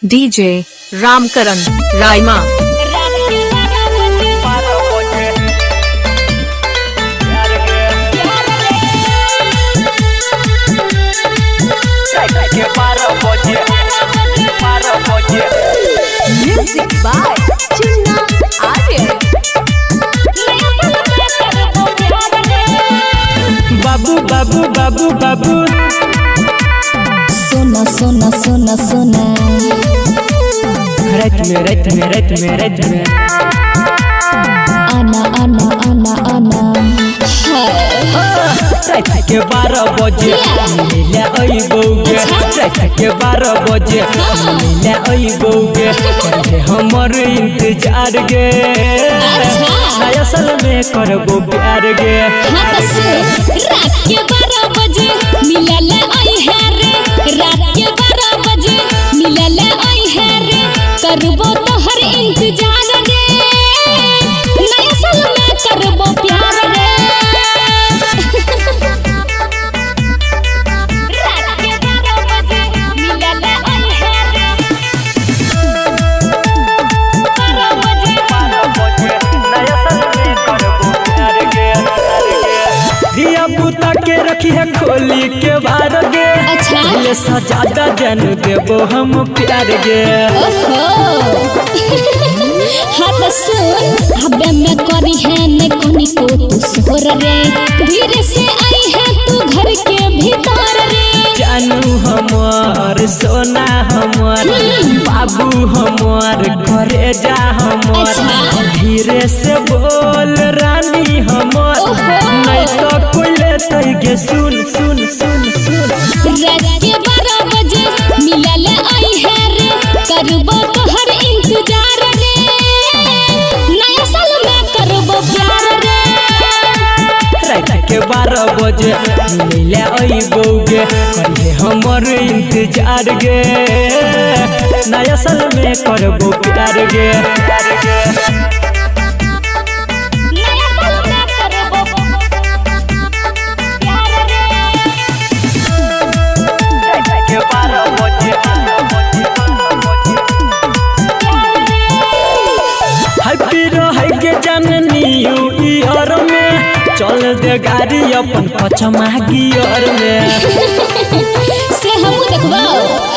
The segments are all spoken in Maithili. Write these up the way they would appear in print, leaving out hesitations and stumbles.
DJ Ramkaran Raima. Music by Chinna Arya. बाबू बाबू बाबू बाबू सोना सोना सोना सोना रात में रात में रात में रात में आना आना आना आना रात के 12 बजे मिले अइबौगे। रात के 12 बजे मिले अइबौगे। करे हमर इंतजार गे, नया साल में करबो प्यार गे। हाँ तो सुन, रात के 12 बजे मिलल आई है रे। रात के 12 बजे मिलल आई है रे। करबो तोहर इंतजार रे, नया साल में करबो प्यार रे। रात के 12 बजे मिलल आई है रे। 12 बजे नया साल में करबो प्यार गे। दिया पुता के रखी है खोली के बार गे। अच्छा। ये सजादा जन देबो हम प्यार गे। ओहो हाँ तो सुन, हबे में करी है न कोनी को तू सोर रे। धीरे से आई है तू घर के भीतर रे। जानू हमार सोना हमार बाबू हमार करेजा हमार। अच्छा। धीरे से बोल रानी हमार, ओहो। नहीं तो कोई लेते गे। सुन सुन सुन सुन, रात के 12 बजे मिलल आई है रे। करबो तोहर इंतजार रे, नया साल में करबो प्यार रे। रात के 12 बजे मिले अइबौगे। करिहे हमर इंतजार गे, नया साल में करबो प्यार गे। नया साल में करबो प्यार रे। के 12 बजे हैप्पी रहे के जननी ईयर में। चल दे गाड़ी अपन पचमा गियर में। से हमू देखबो।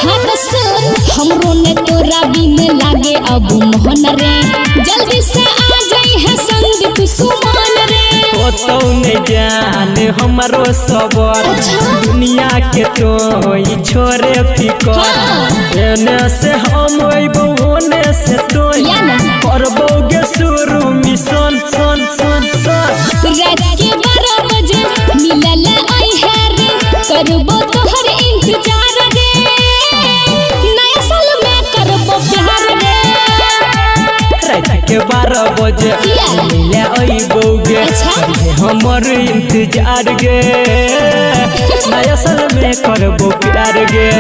हाँ तो सुन, हमरो ने तोरा बिन लागे अब मोहन रे। जल्दी से आ जाई है संदीप सुमन रे। ओ तो नहीं जान हमारो सबर, अच्छा। दुनिया के तो ई छोरे फिकर। हाँ। एने से हम अइबो ओने से तो या ना। करबो गे शुरू मिशन सन सन सन। रात के 12 बजे मिलल आई है रे। करबो तोहर इंतजार रे, नया साल में करबो प्यार रे। रात के 12 बजे किया? मिले अइबौगे। अच्छा। करिहे हमर इंतजार गे, नया साल में करबो प्यार गे।